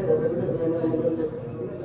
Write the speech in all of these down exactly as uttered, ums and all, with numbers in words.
ཨ་ཡེ་སེམས་ཅན་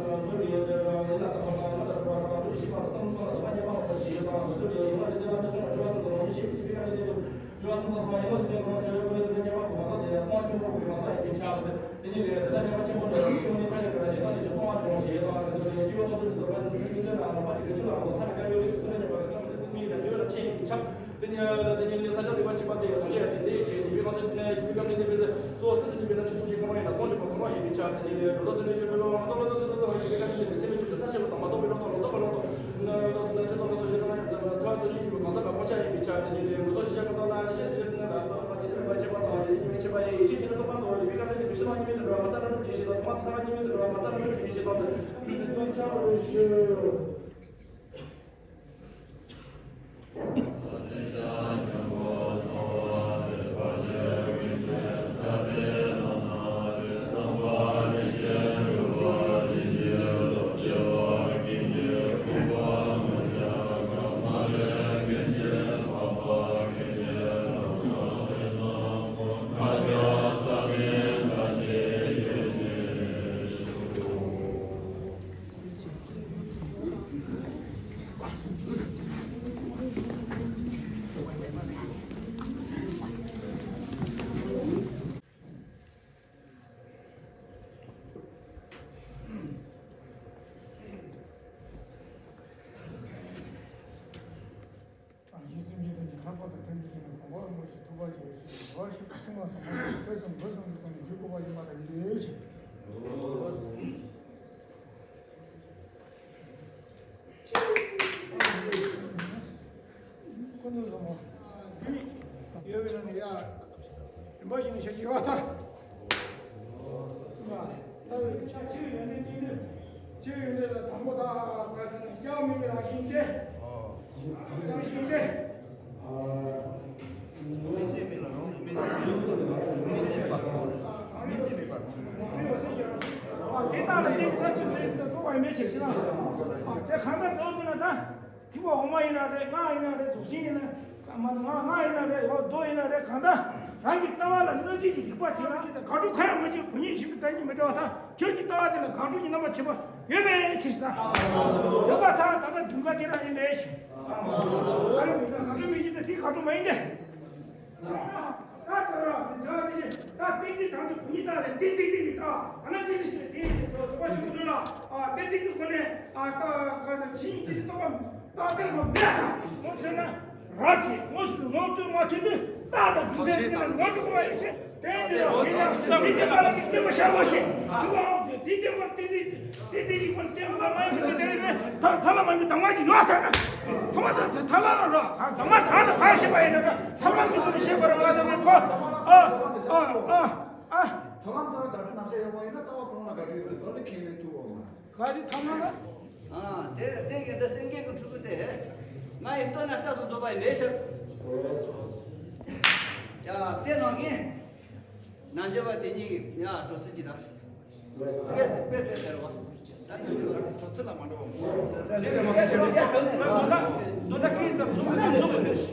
ཐམས་ཅད་ཐར་པ་དང་ཕན་བདེ་ཅན་ལ་གོ་འཕང་རིན་པོ་ཆེ་ཐོབ་པར་བྱ་ཞེས་བྱ་བ་ཞིག་གསུངས་པ་སོགས་མ་ཐོས་པའི་སེམས་དགོས་གསུངས་ཀྱི་ཐོག་ནས་བརྒྱུད་དགོས་པ་ཡིན་པ་དང་ཡིན་ཏེ། ཁོ་ཚོ་བཟང་པོ། ཡོད་པའི་ནང་ནས་ཡ། རིམ་པ་བཞིན་ནས་བྱ་རྒྱུ་ཡོད་ད། ད་ཆ་ཆེ་ཡོན་ཏན་ཅིག་ནི། ཆེ་ཡོན་ཏན་ལ་དང་པོ་ད་ག་ཟེར་ན་སྐྱབས་མེད་པའི་རང་བཞིན་ཏེ། རང་བཞིན་ཏེ། དེ་དག་ལ་བརྟེན་ནས་ཐབས་ཀྱི་ལས་དུ་རྟོགས་པ་མེད་ཕྱིར་ཞེ་ན། དེ་གང་ལྟར་དོར་དུ་ན་ད། ཐིག་པ་འོག་མ་ཡིན་ན་རེད། སྔགས་ཡིན་ན་རེད། རྫོགས་ཆེན་ཡིན་ན། མ་ང་ང་ཡིན་ན་རེད། འོ་རྡོ་ཡིན་ན་རེད། གང་ལྟར་རང་གི་ལྟ་བ་ལ་གནོད་བྱེད་ཀྱི་རིགས་པ་དེ་ལ་དགག་སྒྲུབ་གང་ཡང་མ་བྱེད། བུ་གཉིས་བཞིན་དུ་ལྟ་ཉིད་མི་འདྲ་བ་དང་། ཁྱོད་ཀྱི་ལྟ་བ་དེ་ལ་དགག་སྒྲུབ་ཀྱི་རྣམ་པར་ཕྱེ་བ་ཡོད་པའི་ཕྱིར་ཟེར། ཡོད་པར་ཐལ། ད་ལྟ་བདུན་པ་དེ་རང་ཡིན་པའི་ཕྱིར། ད་རེས་དགག་སྒྲུབ་མི་བྱེད་དེ་དགག་སྒྲུབ་མ་ཡིན་ཏེ། ད་ལྟ་ར་དེ་འདྲ་མི་བྱེད། ད་གཏན་ཚིགས་དང་པོ་བུ་གཉིས་ལྟ་ཟེར། གཏན་ཚིགས་གཉིས་ཀྱི་ལྟ། ད་ལྟ་གཏན་ཚིགས་ཟེར་དེ་ཡིན་ཏེ། རྫོགས་པ་ཆེན་པོ་འདྲ་ལ། ཨ། གཏན་ཚིགས་ཀྱི་སྒོ་ནས། ཨ། ད་ག་ཟེར། ཇི་སྙེད་གཏན་ཚིགས་རྟོགས་པ། རྟག་གཏན་ལ་མེད་ལ། ཐལ། ཁོ་ཚོ་ན་རབ་ཀྱི་དངོས་སུ་ངོ་སྤྲོད་མ་ཐུབ་དུས། རྟག་ཏུ་རྒྱུ་མཚན་དེ་ལ་ངོ་སྤྲོད་པ་ཡིན་ཕྱིར། གཏན་དེ་ལ་དེ་ཀྱང་དེ་བསྟན་པ་ལ་གཏན་པ་བཞག་དགོས་ཤིང་། དུ་བའམ་དེ་བསྟན་པར་གཏན་ཚིགས་དེ་ཚིག་གི་སྒོ་ནས་བསྟན་པ་ལ་མ་ཡིན་པའི་དེ་རིགས་ནི་ཐ་ཐ་ལ་མ་ཡིན་པའི་གདམས་ངག་ཅིག་ཡོད་ཟེར་ན། ཐ་མ་དང་དེ་ཐ་ལ་ལ་རོ། གདམས་ངག་གང་དང་གང་ཤེས་པ་ཡིན་ན། ཐ་མ་མི་ཚུལ་ཤེས་པར་མ་གདམས་ནས་ཁོ། ཨ་ཨ་ཨ་ཨ། ཐ་ལམ་ཚང་བའི་བརྡ་སྤྲོད་རྣམ་གཞག་ཡོད་པ་ཡིན་ན། ལྟ་བ་ཁོ་རང་ལ་དགག་རྒྱུ་ཡོད་པའི་དོན་དེ་ཁས་ལེན་ཐུབ་འོང་ན། ག་རེ་ཐ་མ་ལ། ཨ། དེ་དེ་ཡིན་ད་སེང་གེ་གི་ཕྲུ་གུ་དེ། ང་ཡི་ལྟོས་ན་རྩྭ་སོགས་རྫོགས་པ་ཡིན་ལས་ཤག་ཡ། དེ་ནང་གི་ནང་འཇོག་པ་དེ་གཉིས་ཀྱི་ཡ་འགྲོ་ཚུལ་གྱི་དང་། དཔེ་དེ་དཔེ་དེ་ཟེར་བ། ད་དེ་ཡོད་ལ་འགྲོ་ཚུལ་ལ་མ་འགྲོ་བ། ལས་རྒྱ་གྲོལ་ནས་རེད་བ། ལས་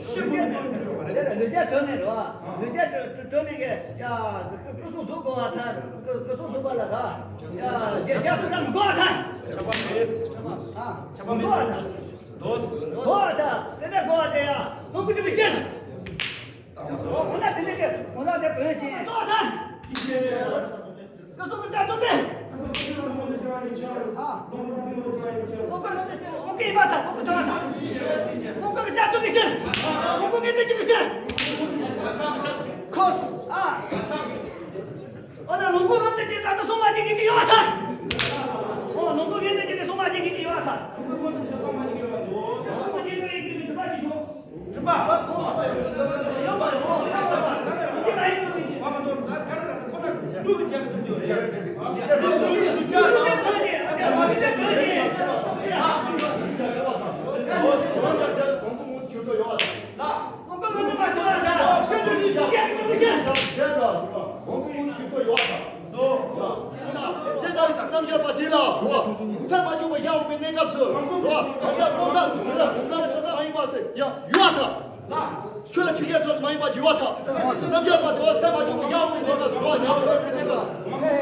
རྒྱ་གྲོལ་ནས་རེད་བ། ལས་རྒྱ་གྲོལ་ནས་ཀྱི་ཡ་སྐུ་གསུང་ཐུགས་དགོས་པ་ཐལ། སྐུ་གསུང་ཐུགས་པ་ལ་ར། ཡ་རྒྱ་རྒྱ་སུ་ར་མི་དགོས་པ་ཐལ། ཁྱབ་པ་མེད། ཨ། ཁྱབ་པ་མེད། དགོས་པ་ཐལ། དོ། དགོས་པ་ཐལ། དེ་ནས་དགོས་པ་དེ་ཡ་ཧོ་ཀུ་ཀྲི་བི་ཤེར། འོ་ན་དེ་ནས་ཀྱི་འོ་ན་དེ་བོད་ཀྱི་དགོས་པ་ཐལ། སྐུ་གསུང་གི་བརྡ་སྤྲོད་དེ། ཨ། ཨོ་ཀ་ལ་དེ་ཨོ་ཀེ་ཡིན་པ་དང་ཨོ་ཀེ་དང་དང་། ཨོ་ཀ་གི་བརྡ་སྤྲོད་མི་ཤེས། ཨོ་ཀ་གི་བརྡ་སྤྲོད་མི་ཤེས། ཁོ། ཨ། ཨོ་ན་ལོངས་སྐུ་ལོ་དེ་དེ་ད་ལྟ་སོང་མ་ཅིག་གི་ཡོད་ཐལ། ཨོ་ལོངས་སྐུ་ངེས་དེ་དེ་སོང་མ་ཅིག་གི་ཡོད་ཐལ། སོང་མ་ཅིག་གི་ཡོད་ཐལ། རིམ་པ། ཡོད་པ་ཡོད་པ་ཡོད་པ། འདི་མ་ཡིན་འདུག་གི། དེ་ལྟར་རྣམ་རྒྱལ་པ་དེ་ལ་རོ། སེམས་མ་བྱུང་བ་ཡང་བའི་གནས་སྐབས་སུ་རོ། ང་ཚོ་ལོང་ད་ལོང་ད་ལོང་ད་ལ་ཆོག་ན་ཨ་ཡིན་པ་ཚེ་ཡང་ཡོད་ཐལ། ཁྱོད་ལ་ཆོས་རྒྱལ་ཚོགས་མ་ཡིན་པ་འགྱུར་བ་ཐལ། རྣམ་རྒྱལ་པ་དེ་བ་སེམས་མ་བྱུང་བ་ཡང་བའི་གནས་སྐབས་སུ་རོ། ཡང་བའི་གནས་སྐབས།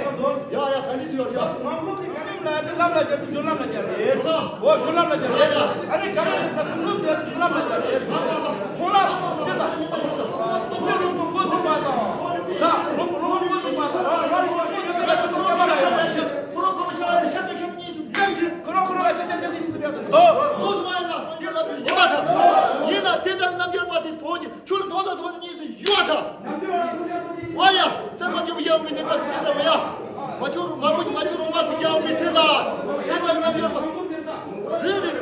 ཡ་ཡ་ག་འདྲ་ཞིག་ཡོད་ཡ། ང་ཁོང་གི་ག་རེ་ལ་དེ་ལམ་ལ་སྦྱར་དུ་བྱོན། ལམ་ལ་སྦྱར་རེད་སམ། འོ་བྱོན། ལམ་ལ་སྦྱར་རེད། ཨ་ནི་ག་རེ་ལ་ཐུགས་སྣང་ཟེར་དུ་ལམ་ལ་སྦྱར་རེད། ཁོང་ལ་དེ་ལ་དེ་ལ་ལོངས་སྐུ་ངོ་ཚ་པ་དང་། ལ་ལོངས་ལོངས་སྐུ་ངོ་ཚ་པ་དང་། ཁོ་རང་ཁོ་རང་ཁྱབ་ཁྱབ་གཉིས་སུ་འགྲན་ཞིང་། ཁོ་རང་ཁོ་རང་ཁྱབ་ཁྱབ་ཁྱབ་གཉིས་སུ་འགྲན་ཞིང་། ཨོ། ལོངས་སུ་མ་ཡིན་ན་དེ་ལ་དུ་ཡིན་པ་དང་། ཡིན་ན་དེ་ལྟར་རྣམ་རྒྱལ་པ་དེ་བོད་ཀྱི་ཆོས་ལ་ཐོག་མཐའ་ཐོག་མཐའ་གཉིས་སུ་ཡོད་ཐལ། ཝ་ཡ། སེམས་མ་བཅོས་པའི་ཡང་བའི་གནས་སྐབས་སུ་དེ་ལྟ་བུ་ཡ། མ་བཅོས་རུང་མ་བུ་མ་བཅོས་རུང་མ་ཟིག་ཡང་བའི་ཚེ་ན། དེ་ལྟ་བུ་རྣམ་རྒྱལ་པ། རེད་རེད་རེད།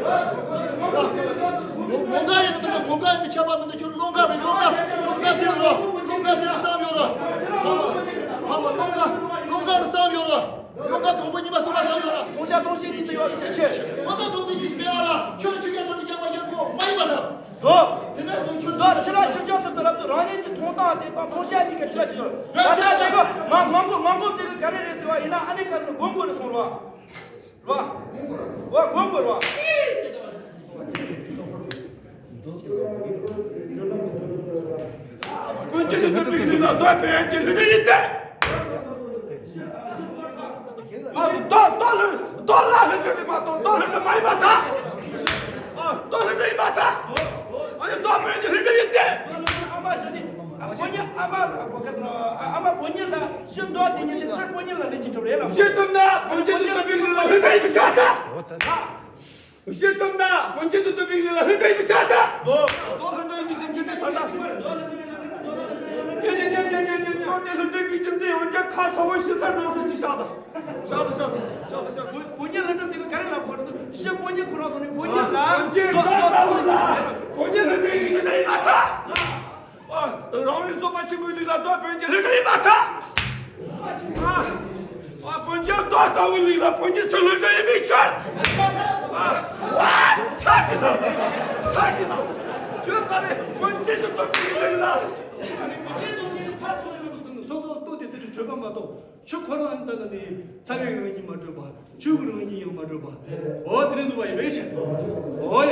ངོ་དགའ་ཡིན་ན་མི་འདུག་ངོ་དགའ་ཡིན་ན་ཆད་པ་མི་འདུག་ཁྱོད་ཀློང་དགའ་རེད། ཀློང་དགའ། ཀློང་དགའ་དེ་རོ། ཀློང་དགའ་དེ་བསམ་ཡོད་རོ། ཧ་མ་ཀློང་དགའ། ཀློང་དགའ་ནི་བསམ་ཡོད་རོ། ཀློང་དགའ་དང་པོ་གཉིས་པ་གསུམ་པ་བསམ་ཡོད་རོ། ཐོང་ཤ་ཐོང་ཤེས་གཉིས་སུ་ཡོད་ཅི་ཆེ། ཐོང་ཤ་ཐོང་ཤེས་གཉིས་སུ་མེད་པ་ལ་ཁྱོད་ལ་ཆོས་རྒྱལ་ཚོགས་ནི་རྒྱག་པ་ཡག་པོ་མ་ཡིན་པ་དང་། ཨོ། དེ་ནས་དུ་ཁྱོད་ད་ཕྱི་ལ་ཆིབས་བསྒྱུར་ཚུལ་དུ་རབ་ཏུ་རང་ཉིད་ཀྱི་མཐོང་སྟངས་དེ་དང་མཐོང་བྱ་གཉིས་ཀ་ཕྱི་ལ་ཆིབས་བསྒྱུར། ད་ལྟ་དེ་ག་ང་ང་མགོ་ང་མགོ་དེ་ག་ག་རེ་རེད་ཟེར་བ་ཡིན་ན། ཨ་ནི་ག་རེ་མགོ་མགོ་རེད་སོང་ར། ར། བ་མགོ་མགོ་ར། ཀུན་མཁྱེན་ནི་ཐུབ་པའི་ལུས་ལ་ལྟོས་པའི་ཡན་ཆད་ལྷུན་གྲུབ་ཡིན་ཏེ། ཨ། རྡོ་རྡོ་ལ་རྡོ་ལ་ལྷུན་གྲུབ་ཡིན་མ་གཏོགས་རྡོ་ལྷུན་གྲུབ་མ་ཡིན་པར་ཐལ། ཨ། རྡོ་ལྷུན་གྲུབ་ཡིན་པར་ཐལ། ཨ་ནི་རྡོ་བོན་གྱི་ལྷུན་གྲུབ་ཡིན་ཏེ། ཨ་མ་ཞོ་ནི། ཨ། ཕོ་ཉ་ཨ་མ་ཨ་མ་ཕོ་ཉ་ལ་ཤི་མདོག་དེ་ཉིད་དེ་ཚེ་ཕོ་ཉ་ལ་ལན་གྱི་གྲུབ་རེད་ལ། ཤི་ཐུབ་ན་བོན་ཆེན་དུ་ཐུབ་པའི་ལུས་ལ་ལྷུན་གྲུབ་ཡིན་པའི་ཕྱིར་ཐལ། ཤི་ཐུབ་ན་བོན་ཆེན་དུ་ཐུབ་པའི་ལུས་ལ་ལྷུན་གྲུབ་ཡིན་པའི་ཕྱིར་ཐལ། རྡོ་རྡོ་ལྷུན་གྲུབ་ཡིན་པའི་རྒྱུ་མཚན་དེ་ད་ལྟ། རྡོ་དེ་ལྷུན་གྲུབ་ཀྱི་རྒྱུ་མཚན་ཡང་བསྐྱར་ཁ་གསལ་པོ་ཞིག་གསལ་སྣང་གསལ་གྱིས་བཞག་དང་། བཞག་དང་བཞག་དང་བཞག་དང་བཞག་དང་། བོན་ཉིད་ལྷུན་གྲུབ་དེ་ག་ག་རེ་ལ་གོ་རེད་འདུག་ཤི་བོན་ཉིད་ཁོ་རང་ཚོ་ནི་བོན་ཉིད་ལ། བོན་ཆེན་རྡོ་ལྟ་བུ་ལ་བོན་ཉིད་ལྷུན་གྲུབ་ཀྱི་རྒྱུ་མཚན་ཡིན་པར་ཐལ། ཨ། རང་རིག་རྫོགས་པ་ཆེན་པོའི་ལུས་ལ་རྡོ་བོན་གྱི་ལྷུན་གྲུབ་ཡིན་པར་ཐལ། ཨ། ཨ། བོན་ཆེན་རྡོ་ལྟ་བུའི་ལུས་ལ་བོན་གྱི་ཚུལ་ལྷུན་གྲུབ་ཡིན་པའི་ཕྱིར། ཨ། ཨ། ཚ་ཅི་དང་། ཚ་ཅི་དང་། ཁྱོད་ཀ་རེ་བོན་ཆེན་དུ་རྡོ་བོན་གྱི་ལུས་ལ། སོ་སོ་ལྟོས་ཏེ་དེ་ཚོ་བྲོས་པ་མ་གཏོགས། ཆུ་ཁོ་རང་ལྟ་ན་ནི་ཚ་བའི་རང་བཞིན་མ་གྲུབ་པ། ཆུ་གི་རང་བཞིན་ཡང་མ་གྲུབ་པ། འོ་དེ་རིང་འདུག་པ་ཡིན་པའི་ཕྱིར། འོ་ཡ།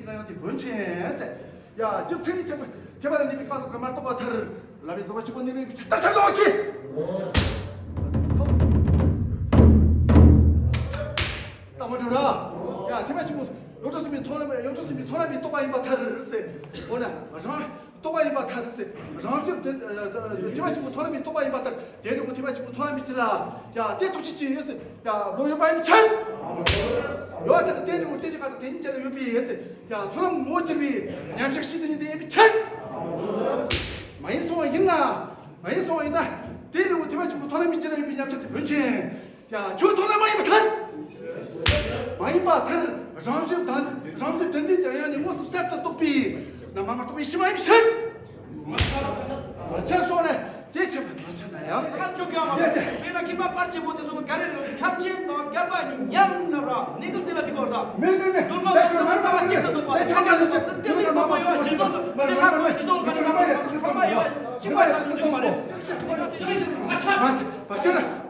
ལྡན་གང་ཡང་དེ་བོན་ཆེན་ཟེར། ཡ། རྒྱུ་མཚན་ནི་ཐེག་པ་ཐེག་པ་ལ་གནས་པའི་སྐབས་སུ་གང་མ་རྟོགས་པ་མཐར། ལམ་པའི་རྫོགས་པ་ཆེན་པོ་གནས་པའི་ཆར་ལྟར་ཆར་གཏོང་བ་གྱིས། ལྟ་མ་འགྲོ་ར། ཡ། ཐེག་པ་ཆེན་པོ་ཡོངས་གྲུབ་སེམས་དཔའི་མཐོང་ལམ། ཡོངས་གྲུབ་སེམས་དཔའི་མཐོང་ལམ་པའི་རྟོགས་པ་ཡིན་པ་མཐར་ཟེར། འོ་ན་རང་རྟོགས་པ་ཡིན་པ་མཐར་ཟེར། རང་བཞིན་དེ་ཐེག་པ་ཆེན་པོ་མཐོང་ལམ་པའི་རྟོགས་པ་ཡིན་པ་ལྟར། དེ་འདྲ་བོ་ཐེག་པ་ཆེན་པོ་མཐོང་ལམ་པའི་ཕྱིར་ལ། ཡ། དེ་ཐུགས་རྗེ་ཆེ་ཟེར། ཡ། བློ་ཡོད་པ་ཡིན་ཕྱིར། ཡོད་དེ་ལ་དེ་འདྲ་བོ་དེ་འདྲ་ག་ས་དེ་ཉིད་ཅན་ལ་ཡོད་པའི་ཡོད་ཚེ། ཡ། མཐོང་ལམ་ངོ་བོ་གྱུར་པའི་མཉམ་གཞག་གཞི་དེ་ཉིད་དུ་ཡིན་པའི་ཕྱིར། མ་ཡིན་གསུངས་པ་ཡིན་ན། མ་ཡིན་གསུངས་པ་ཡིན་ན། དེ་འདྲ་བོ་ཐེག་པ་ཆེན་པོ་མཐོང་ལམ་པའི་ཕྱིར་ལ་ཡོད་པའི་མཉམ་གཞག་དེ་བོན་ཆེན། ཡ། ཁྱོད་མཐོང་ལམ་པ་ཡིན་པ་མཐར། མ་ཡིན་པ་མཐར། རང་བཞིན་དང་རང་བཞིན་དོན་འདི་དང་ཡང་ནི་མངོན་སུམ་གསལ་དུ་རྟོགས་པའི་རྣམ་པར་མ་རྟོགས་པའི་གཞི་མ་ཡིན་ཕྱིར། མ་ཁྱབ་སོང་ལས་དེ་ཕྱིར་མ་ཁྱབ་ན་ཡང་། ཁ་ཆོ་ཀྱང་མ་དེ་དེ། དེ་ན་ཁྱིམ་པ་ཕར་ཆེན་པོ་དེ་ཚོ་ག་རེ་རེད། ཁྱབ་ཆེན་དང་བསྐལ་པ་གཉིས་མཉམ་ཟེར་ར། གནས་སྐབས་དེ་ལ་དེ་གོ་ར། མེད་མེད་མེད། སྡོམ་པ་ད་ཕར་ཆེན་པོ་མར་མར་མར་ཆེན་པོ་ད་ཆོ་ཀྱང་མ་ཆེན་པོ་ཆེན་པོ་མར་མར་མར་མར་མར་མར་ཡ་དེ་ཚོ་གཏོང་གོ། མར་མར་ཡ་དེ་ཚོ་གཏོང་གོ། མ་ཆེན་པོ་ཆེན་པོ་མ་ཆེན་པོ་ཆེན་པོ།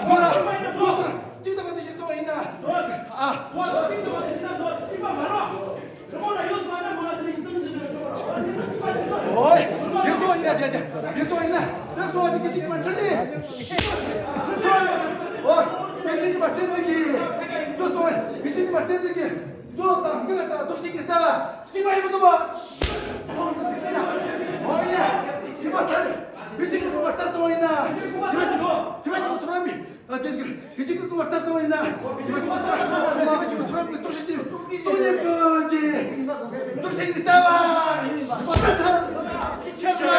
ཡོད་ལ། ལོ་སར་གཅིག་ཏུ་མ་དེ་ཞིག་ཚོགས་ཡིན་ན། ཨ། ཨོའི། དེ་སོང་ཡིན་ན་དེ་དེ་དེ་སོང་ཡིན་ན་དེ་སོང་ཡིན་ན་དེ་ཞིག་མ་ཁྲི་ལི། ཨོ། དེ་ཞིག་མ་བསྟན་འཛིན་གྱིས། དེ་སོང་དེ་ཞིག་མ་བསྟན་འཛིན་གྱིས། མདོ་དང་སྔགས་དང་རྫོགས་ཆེན་གྱི་ལྟ་བ་ཞིག་མ་ཡིན་པ་དུ་མ། ཨོ་ཡ། ཞིག་མ་ཐར། དེ་ཞིག་མ་ལྟ་སོང་ཡིན་ན་དེ་མ་ཞིག་དེ་མ་ཞིག་ཚོགས་རམ་པའི། ཨ་དེ་གི་གི་ཅིག་གི་ཀུ་མ་ལྟ་སོང་ཡིན་ན། དེ་མ་ཅིག་ཚོར་དེ་མ་ཅིག་ཚོར་ཏོག་ཤ་ཅིག་ཏོག་ཉེ་པོ་ཅིག་ཚོགས་ཤིག་ལྟ་བ་ཞིག་པ་ལྟ་ཐལ། ཅི་ཆེ་ཆེ།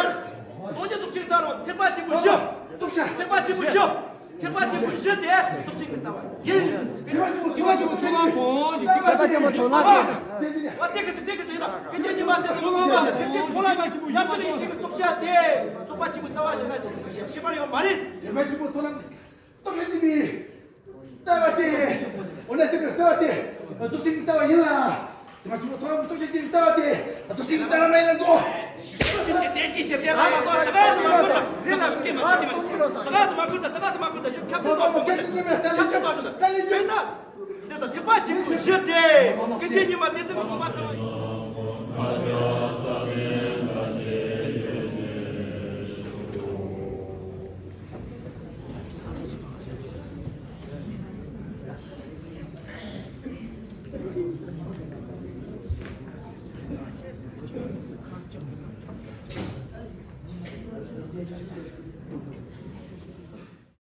ཏོག་ཉེ་ཏོག་ཤིག་ལྟ་རོགས། ཐེག་པ་ཆེན་པོ་བཞི། ཏོག་ཤ། ཐེག་པ་ཆེན་པོ་བཞི། ཐེག་པ་ཆེན་པོ་བཞི་དེ་ཚོགས་ཤིག་ལྟ་བ་ཡིན། དེ་མ་ཅིག་ཚོགས་ཤིག་ཚོགས་ཤིག་ཚོགས་ཤིག་ལྟ་བ་དེ་དེ་དེ། ཨ་དེ་གི་དེ་གི་དེ་ཡིན་ན་དེ་ཅི་མ་དེ་ཚོགས་ལ་དེ་ཅི་ཚོགས་ལ་ཡ་ཅི་རེ་ཞིག་ཏོག་ཤ་དེ་ཚོགས་པ་ཆེན་པོ་ལྟ་བ་ཞིག་ན་ཞིག་ཤེས་པ་ཡོད་མ་རེད། དེ་མ་ཅིག་ཚོགས་ལ། ཏོག་ཤ་ཅིག་མི་ལྟ་བ་དེ། འོ་ན་དེ་གི་ལྟ་བ་དེ་རྫོགས་ཆེན་གྱི་ལྟ་བ་ཡིན་ལ། དེ་མ་ཅིག་ཚོགས་ལ་ཏོག་ཤ་ཅིག་ལྟ་བ་དེ་རྫོགས་ཆེན་གྱི་ལྟ་བ་མ་ཡིན་ལ་འགོ། ཅི་ཅི་དེ་ཅི་ཅི་དེ་ལ་མ་སོང་། ད་ག་ཟེར་མ་ཁུར་ད། ད་ག་ཟེར་མ་ཁུར་ད། ད་ག་ཟེར་མ་ཁུར་ད། ཅུ་ཁྱབ་ཏུ་ཏོག་ཤ་ཏོག་ཤ་ཏོག་ཤ་ཏོག་ཤ་ཏོག་ཤ་ན། འདི་ད་ཐེག་པ་ཆེན་པོ་བཞི་དེ། སྐད་ཅིག་ཉི་མ་དེ་ཚོ་མ་གོ་མ་ཐག